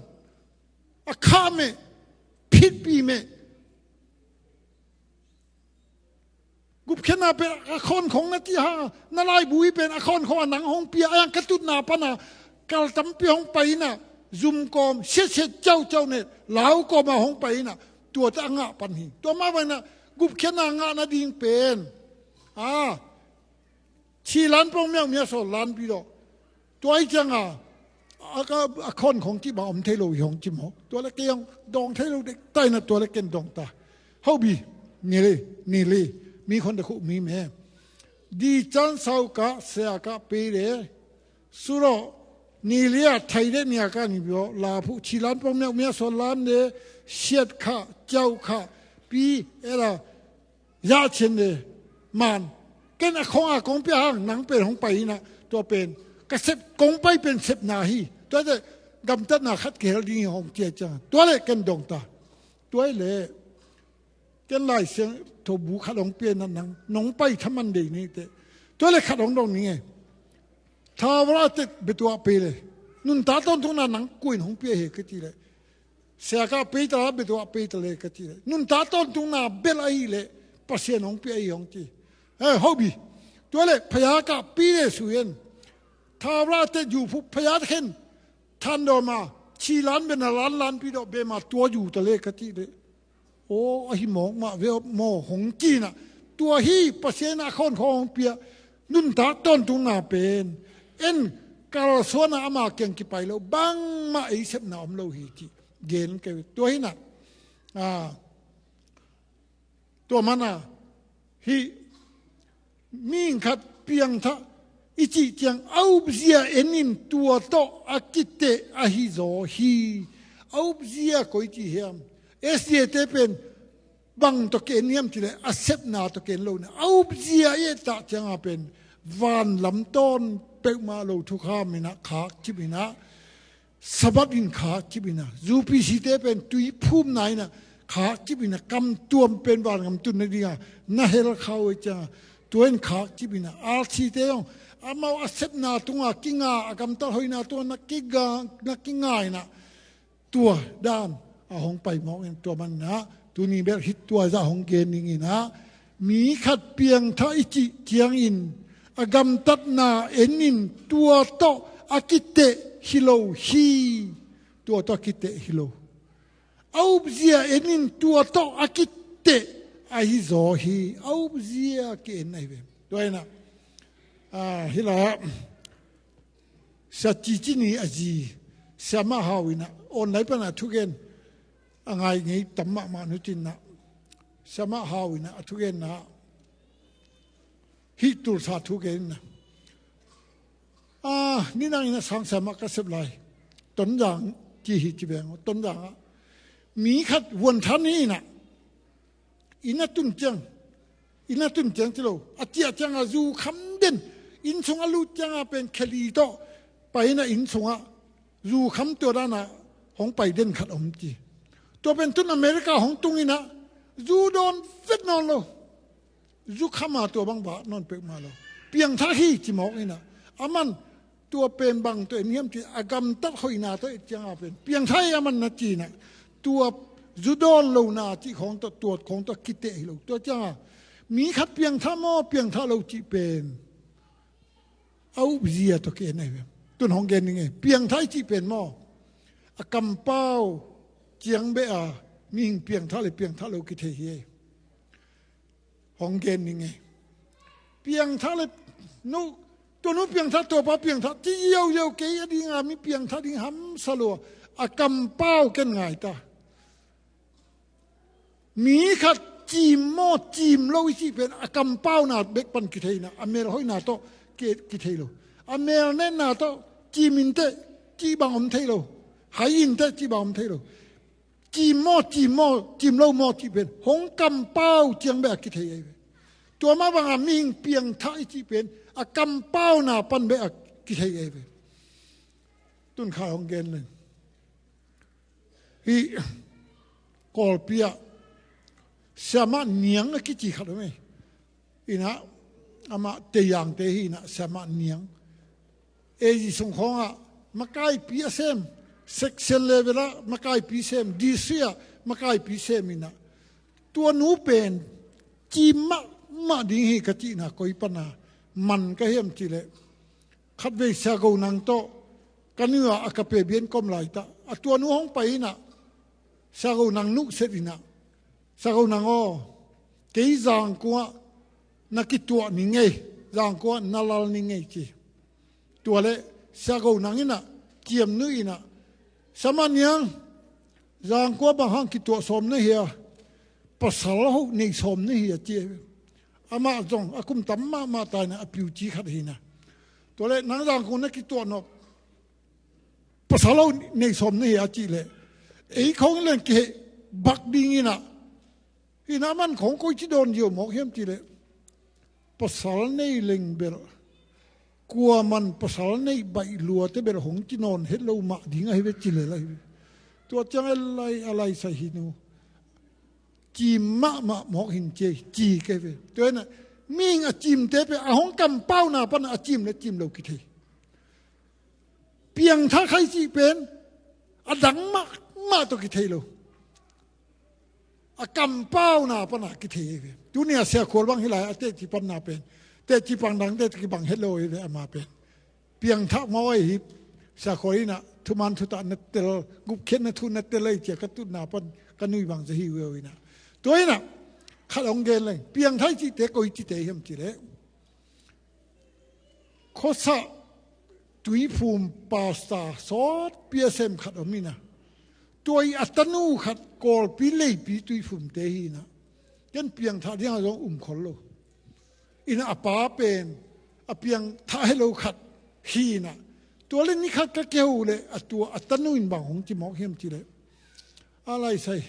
a kha me, phit pi me." Gupkhiatna pen a khawnkhong na cih hang a, na laibu hi pen a khawnkhong a nang hong pia, a yang ka tutna pan a kal tampi hong pai in a, zum kawm siatsiat ciauciau ne, lau kawm a hong pai in a, tuate a ngah pan hi. Tua mah bangin a gupkhiatna ngah nading pen, a, ci lan pong miau mia so lan pi dawh. Tua hi ciang a, a, a, a khawnkhong cih bang om thei lo hi hong ci maw. Tua le kei hong dawng thei lo dek ta in a, tua le ken dawng ta. Hau bi, ni le, ni le, mi khon de khuh mi me. Di cian sau ka, Sia ka pei de. Su lo, ni le a thai de nia ka ni bi aw, la phu, ci lan pong miau mia so lan de, siat kha, ciau kha, pi, ela, yah cin le man. Ken a khong a kong pia hang, nang pen hong pai in a, tua pen ka sep, kong pai pen sepna hi. Tua le gamtatna khat kihel ding hi hong ci a ciang, tua le ken dawng ta. Tua le ken Lai Siangtho bu khat hong pia in a, nang nong pai thaman dei ni teh. Tua le khat hong dong ning e. Thavrate betuah pei le, nuntak tawntungna nang kua in hong pia hi ka cih leh, Sia ka pei ta la, betuah pei ta le ka cih leh, nuntak tawntungna bel ahih leh Pasian hong pia hi hong ci. Eh, hau bi. Tua le phaya ka pei le su in, thavrate zu phu phaya khen than dawm a, ci lan bena lan lan pi dawh bema tua zu ta le ka cih leh, aw, ahi mawk mah ve aw maw hong ci in a, tua hi Pasian a khawnkhong hong pia nuntak tawntungna pen, en kalsuan a ama kiang kipai lo, bangmah ei sepna om lo hi cih gen kei ve. Tua hi in a, a, tua man a, hih mihing khat piangthak i cih ciang a upzia en in tua tawh a kiteh ahi zaw hi. A upzia koi ci hiam? SDA te pen bang tawh ki-en hiam cih leh a sepna tawh ki-en lo in a, a upzia i et tak ciang a pen vanlam tawn peuhmah lo thukham in a, khakcip in a, Sabbath in khakcip in a, UPC te pen tuiphumna in a khakcip in a, kamtuam pen vangam tun nading a na hel kha uh hi ciang a, tua in khakcip in a, RC te zong amau a sepna tungah kinga, a gamtat hoihna tungah na kinga, na kinga in a, tua dan a hong pai mawk in, tua man in a tuni bel hih tua zah hong gen ning in a, mi khat piangthak i cih ciangin a gamtatna en in tua tawh a kiteh hi lo hi. Tua tawh a kiteh hi lo. A upzia en in tua tawh a kiteh ahi zaw hi. A upzia ki-en ahi ve. Tua in a, a, hi la, Sia Ci Ci Ni a zi, Sia Mah Hau in a, online pan a thugen a ngai ngei tam mahmah nu cin a, Sia Mah Hau in a, a thugenna, Hih tulsa thu gen ina, a, nidang ina sang siamah ka sep lai, Tonzang ci hi ci beng, Tonzang ah mi khat vuanthan hi ina, inn a tun ciang, inn a tun ciang ci lo, a ciah ciangah zu kham den, inn sungah lut ciangah pen kheli tawh pai ina, inn sungah zu kham tua danah hong pai den khat om ci. Tua pen tun America hong tung ina, zu dawn vet nawn lo. Zu khama tua bang bah nawn peuhmah lo. Piangthak hi ci mawk ina, aman tua pen bang tawh en hiam ci, a gamtat hoihna tawh et cianga pen piangthak hi aman na ci ina, tua zu dawn lona cih khawng tawh, tuat khawng tawh kiteh hi lo. Tua cianga mi khat piangthak maw, piangthak lo cih pen a upzia tawh ki-en ahi ve. Tun hong gen ning e, piangthak i cih pen maw, a kampau ciang beh a mihing piangthak le piangthak lo kithei hi e. Hong gen ning e. Piangthak le nu, tua nu piangthak, tua pa piangthak, ci ziauziau kei a dinga mi piangthak ding hamsa lua, a kampau ken ngai ta. Mi khat cim maw cim lo i cih pen a kampauna bek pan kithei ina, a melhoihna tawh ki, kithei lo. A melnetna tawh cim inteh cih bang om thei lo. Hai inteh cih bang om thei lo. Cim maw cim maw, cim lo maw cih pen hong kampau ciang bek a kithei ahi ve. Tua mah bangah mihing piangthak i cih pen a kampauna pan bek a kithei ahi ve. Tun khai hong gen leng, hih Kawlpi ah Siamah Niang a kici khat om e. Ina, amah Teiyangte hi ina, Siamah Niang. A G sung khawngah makaipi a sem, section level ah makaipi sem, district ah makaipi sem ina, tua nu pen cim mahmah ding hi ka cihna koi pana man ka hiam cih leh, khatvei Sia Go Nang tawh ka nu a, a ka pe bian kom lai ta, a tua nu hong pai ina, Sia Go Nang nuhset ina, Sia Go Nang aw, kei Zangkong ah na kituah ning ei, Zangkong ah na lal ning ei ci. Tua leh Sia Go Nang ina ciamnuih ina, Siamah Niang, Zangkong ah bang hang kituah sawm na hi a, pasal hoh nei sawm na hi a ci. Amah zong a kum tam mahmah ta ina, a piuci khat hi ina. Tua leh nang Zangkong na kituah nawh, pasal hoh nei sawm na hi a cih leh, ei khawng leng kiheh bak ding ina, ina man khawng koi ci dawn ziau mawk hiam cih leh, pasal nei leng bel, kuaman pasal neih baih luate bel hong ci nawn het lo mah ding ahi ve ci lel ahi ve. Tua ciang a lai, a lai sai hi nu, cim mahmah mawk hin ci ei ci kei ve. Tua ina, mihing a cimte pen a hong kampauna pan a cim le cim lo kithei. Piangthak kha i cih pen a dang mahmah tawh kithei lo, a kampauna pana kithei hi ve. Tuni a Sia Khual bang hi lai, a teci panna pen, teci pang dangte kibang het lo hi ve ama pen. Piangthak maw ahi hi. Sia Khual ina thuman thutah na tel, gupkhiatna thu na tel ahi cia ka tutna pan ka nui bang za hi uh ina. Tua ina khat hong gen leng, piangthak i cihte koi cite hiam cih leh, khuasah Tuiphum pastor sawtpi a sem khat om ina, tua i a tanu khat Kawlpi Leipi Tuiphumte hi ina, ken piangthak dinga zong um khol lo. Ina a pa pen a piangthak het lo khat hi ina, tua leh ni khat ka kiho leh a tua a tanu in bang hong ci mawk hiam cih leh, a lai sai,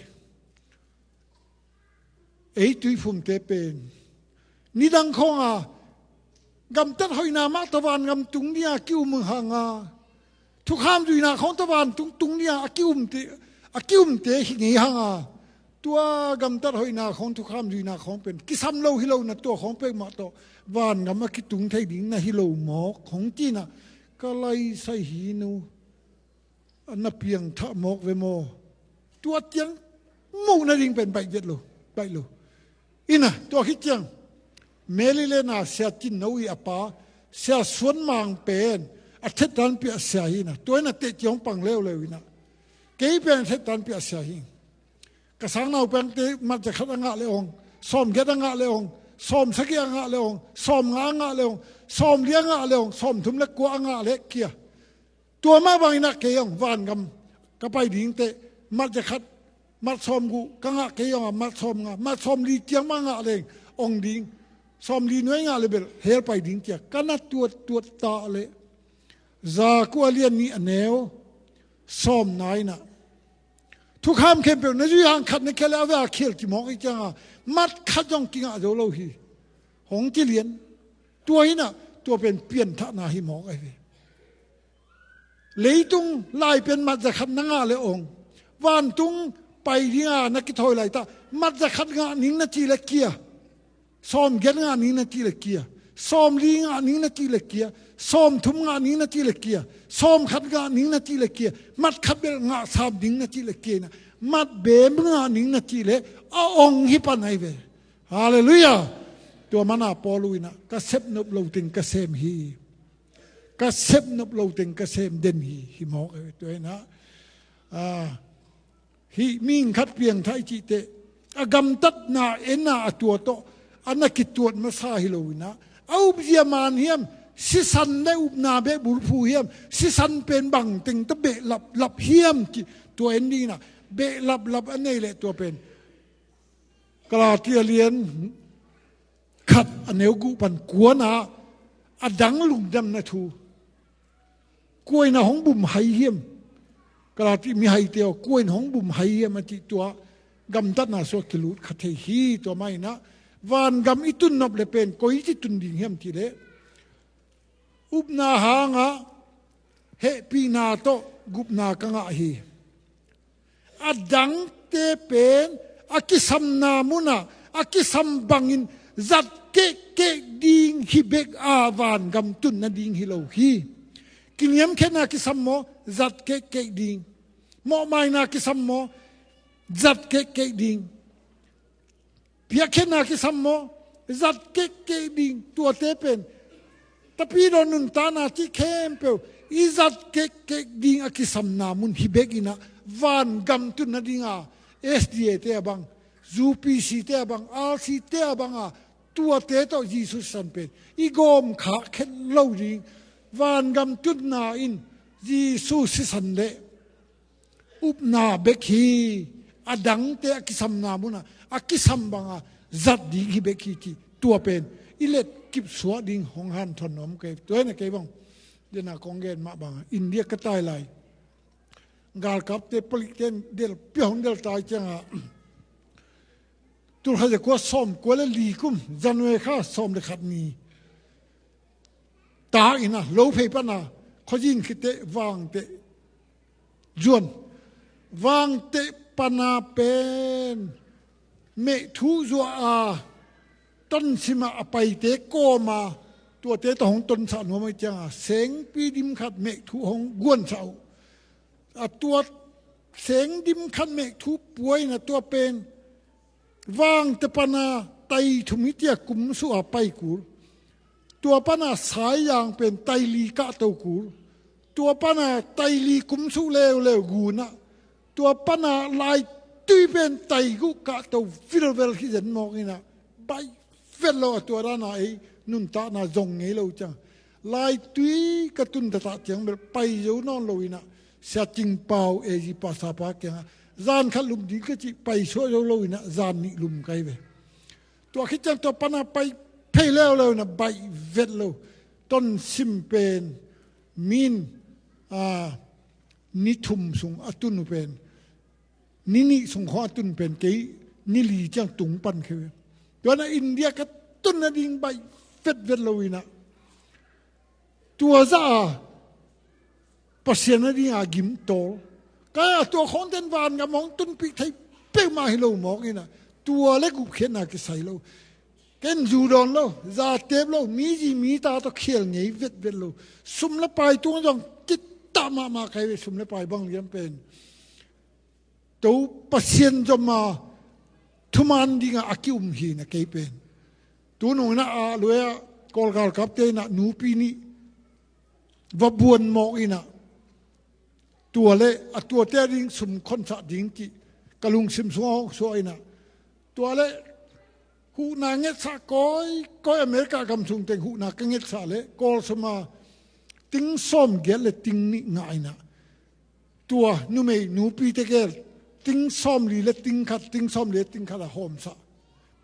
ei Tuiphumte pen nidang khawnga gamtat hoihna mah tawh vangam tung dinga ki-um hanga, thukham zuihna khawng tawh vantung tung dinga a ki-umte, a ki-umte hi ngei hanga, tua gamtat hoihna khawng, thukham zuihna khawng pen kisam lo hi lo ina, tua khawng peuhmah tawh vangam a kitung thei ding na hi lo mawk hong ci ina, ka lai sai hi nu. Na piangthak mawk ve maw? Tua ciang muh nading pen baih vet lo, baih lo. Ina, tua khit ciang Meli le na Sia Cin No i a pa Sia Suan Mang pen a thettan piah sia hi ina, tua ina teci hong pang leuleu ina, kei pen a thettan piah sia hi. Ka sangnaupangte matza khat a ngah le ong, sawmgiat a ngah le ong, sawmsagih a ngah le ong, sawmnga a ngah le ong, sawmli a ngah le ong, sawmthum le kua a ngah le kia. Tua mah bangin ah kei ong vangam ka pai dingte, mat za khat, mat sawmguk ka ngah kei ong a, mat sawmnga, mat sawmli ciang mah ngah leng ong ding. Sawmli nuai ngah le bel hell pai ding ci-a ka na tuattuat ta leh, Jakob a lian nih a neu sawmna in ah, thukham khempeuh na zui hang khat na khial leh a vei a khial ci mawk hi cianga, mat khat zong kingah zo lo hi, hong ci lian. Tua hi in ah, tua pen pianthahna hi mawk ahi ve. Leitung lai pen mat za khat na ngah leh ong, vantung pai dinga na kithawi laitah mat za khat ngah ning na cih leh kia, sawmgiat ngah ning na cih leh kia, sawmli ngah ning na cih leh kia, sawmthum ngah ning na cih leh kia, sawmkhat ngah ning na cih leh kia, mat khat bel ngah sam ning na cih leh kia in ah, mat beem ngah ning na cih leh a ong hi pan ahi ve. Halleluiah. Tua mana Paul in ah, ka sep nop lo teng ka sem hi. Ka sep nop lo teng ka sem den hi, hi mawk ahi ve. Tua in ah, ah, hih mihing khat piangthak i cih teh, a gamtatna en a, a tua tawh a na kituat masa hi lo in ah, a upzia man hiam, sisan le upna beh bulphuh hiam, sisan pen bangteng tawh behlaplap hiam cih tua en ding in ah, behlaplap a nei leh tua pen Galati a lian khat a neu guh pan kuana, a dang lungdamna thu. Kua in ah hong bum hai hiam? Galati mihaite aw, kua in hong bum hai hiam a cih tua gamtatna sungah kilut kha thei hi. Tua mah in ah, vangam i tun nop leh pen koici tun ding hiam cih leh, upna hangah hehpihna tawh gupna ka ngah hi. A dangte pen a kisamna munah a kisam bangin zat kehkeh ding hi bek a, vangam tun nading hi lo hi. Kiniamkhiatna kisam maw? Zat kehkeh ding. Mawhmaina kisam maw? Zat kehkeh ding. Piakkhiatna kisam maw? Zat kehkeh ding. Tuate pen tapidaw nuntakna cih khempeuh i zat kehkeh ding a kisamna mun hi bek in ah, vangam tun nadinga S D A te a bang, U P C te a bang, R C te a bang a, tuate tawh Jesu sisan pen i gawm khak khet lo ding. Vangam tunna in Jesu sisan le upna bek hi. A dangte a kisamna munah a kisam banga zat ding hi bek hi cih tua pen i letkip suah ding hong hanthawn nuam kei. Tua hi in ah kei bang, dena kong gen mah banga India ka tai lai, galkapte palikte in del pia hong del tai cianga, tulkhat zakua sawmkua le li kum January kha sawm le khat ni tak in ah, Lophei pana khuazin khit teh Vangteh zuan. Vangteh pana pen mehthuh zuah a tonsim a paite kawm a, tuate tawh hong tonsah nuam ahih cianga sengpi dim khat mehthuh hong guansah uh. A tua seng dim khat mehthuh pua in ah, tua pen Vangteh pana tai thum hi ci-a kumsuh a pai kul. Tua pana Saizang pen tai li kahto kul. Tua pana tai li kumsuh leuleu gun ah, tua pana Laitui pen tai guh kahto vilvel hi zen mawk in ah, baih vet lo. A tua dana ei nuntakna zong ngei lo ciang, Laitui ka tun taktak ciang bel pai zo nawn lo in ah, Sia Cing Pau, A G pa, sapa kiangah zan khat lum ding ka cih, pai suah zo lo in ah zan nih lum ka hi ve. Tua khit ciang tua pana pai phei leuleu in ah, baih vet lo. Tonsim pen min, a, ni thum sung a tun uh pen, ni nih sung khawng a tun pen kei ni li ciang tung pan khe ve. Tua in ah India ka tun nading baih vetvet lo in ah, tua zah a Pasian nadinga gimtawl. Ka a tua khawngten vangam hong tunpih thei peuhmah hi lo mawk in ah, tua le gupkhiatna kisai lo. Ken zu dawn lo, zatep lo, mi zi mi ta tawh khial ngei vetvet lo. Sum le pai tung zong kittah mahmah ka hi ve, sum le pai bang liam pen. To Pasian zom a thuman dingah a ki-um hi na kei pen. Tunung in ah a luai ah Kawl galkapte in ah nupi nih va buan mawk in ah, tua le a tuate a ding sum khonsah ding cih ka lungsim sungah hong suah in ah, tua le huhna ngetsah kawikawi, America gam sung teng huhna ka ngetsah le Kawl sum a ting sawmgiat le ting nih ngah in ah, tua numei nupite gel ting sawmli le ting khat, ting sawmli le ting khat a hawmsah.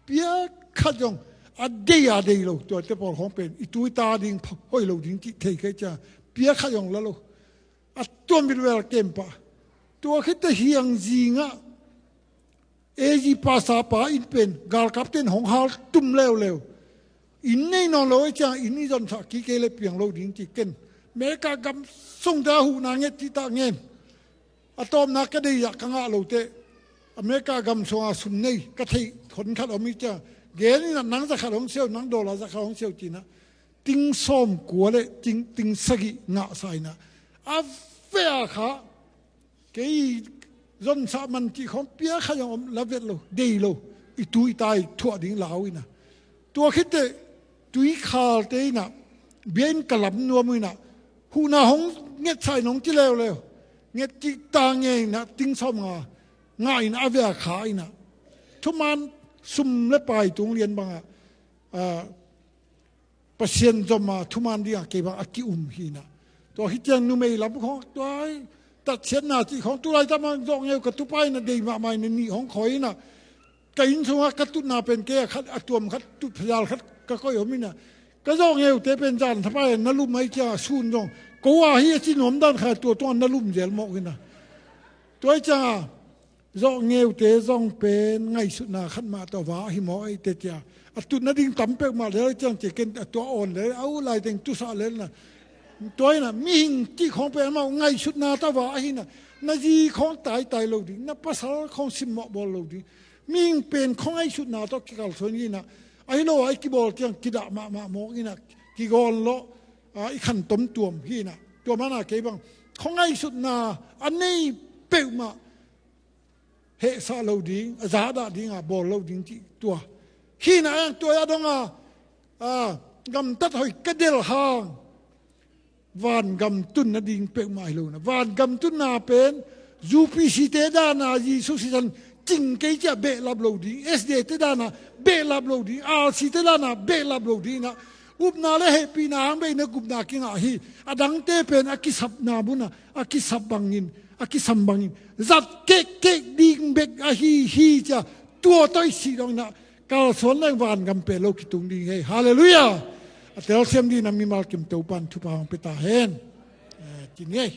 Piak khat zong A dei a dei lo, tuate pawl khawng pen i tu i ta ding pha-, hoih lo ding cih thei kei ciang, pia khat zong la lo. A tuam vilvel kem pah. Tua khit teh hiang zingah A G pastor pa inn pen galkapte'n hong hal tum leuleu. Inn nei nawn lo ahih ciang inn i zonsah kik kei leh piang lo ding ci ken. America gam sungte a huhna nget cih tak ngen. A tawpna ka deih ah ka ngah lo teh, America gam sungah sum nei ka theih hon khat om hi ciang, gen in ah, nang za khat hong siau, nang dollar za khat hong siau ci-in ah, ting sawmkua leh ting, ting sagih ngahsa in ah, a veh a kha, kei zonsah man cih khawng pia khat zong om, la vet lo, dei lo, i tu i ta i thuah ding lau in ah. Tua khit teh tuikhalte in ah, biakinn ka lam nuam uh in ah, huhna hong ngetsak in hong ci leuleu. Nget cih tak ngen in ah, ting sawmnga ngah in ah, a veh a kha in ah, thuman sum leh pai tung lian bangah, ah, Pasian zom a thuman dingah kei bang a ki-um hi in ah. Tua hi ciang numei lam khawng, tua hi, tatsiatna cih khawng, tu laitak mah zawhngeu ka tupa in ah, dei mahmah in ah, nih hong khoi in ah, ka inn sungah ka tutna pen kei a khat, a tuam khat, tut phazal khat ka koih om in ah, ka zawhngeute pen zan thapai na lum ahih ciang sun zong ko a hi a ci nuam dan khat, tua tungah na lum zel mawk in ah. Tua ahih ciangah zawhngeute zong pen ngaihsutna khat mah tawh va ahi mawk ei teh, cia a tutna ding tam peuhmah lel ahih ciang, cia ken a tua awn lel, a ut lai teng tusah lel in ah. Tua in ah mihing cih khawng pen amau ngaihsutna tawh va ahi in ah, na zi khawng taitai lo ding, na pasal khawng simmawh bawl lo ding. Mihing pen khuangaihsutna tawh kikalsuan hi in ah, ahi lo a i kibawl ciang kidah mahmah mawk in ah, kigawn lawh, a, i khantom tuam hi in ah. Tua manin ah kei bang khuangaihsutna a nei peuhmah hehsah lo ding, a zahdah ding a bawl lo ding cih tua hi in ah. Ang tua a dong a, a, gamtat hoih ka delh hang vangam tun nading peuhmah hi lo in ah. Vangam tunna pen U P C te dan a Jesuh sisan cing kei ciah behlap lo ding, S D A te dan a behlap lo ding, R C te dan a behlap lo ding in ah, upna leh hehpihna hang bek in ah gupna kingah hi. A dangte pen a kisapna mun ah a kisap bangin, a kisam bangin zat kekek ding bek ahi hi, cia tua tawh i sih dong in ah, kalsuan leng vangam peh lo kitung ding hi. Halleluiah. A telsiam ding in ah mimal kim Topa'n thupha hong pia ta hen. Eh, ci ni ei.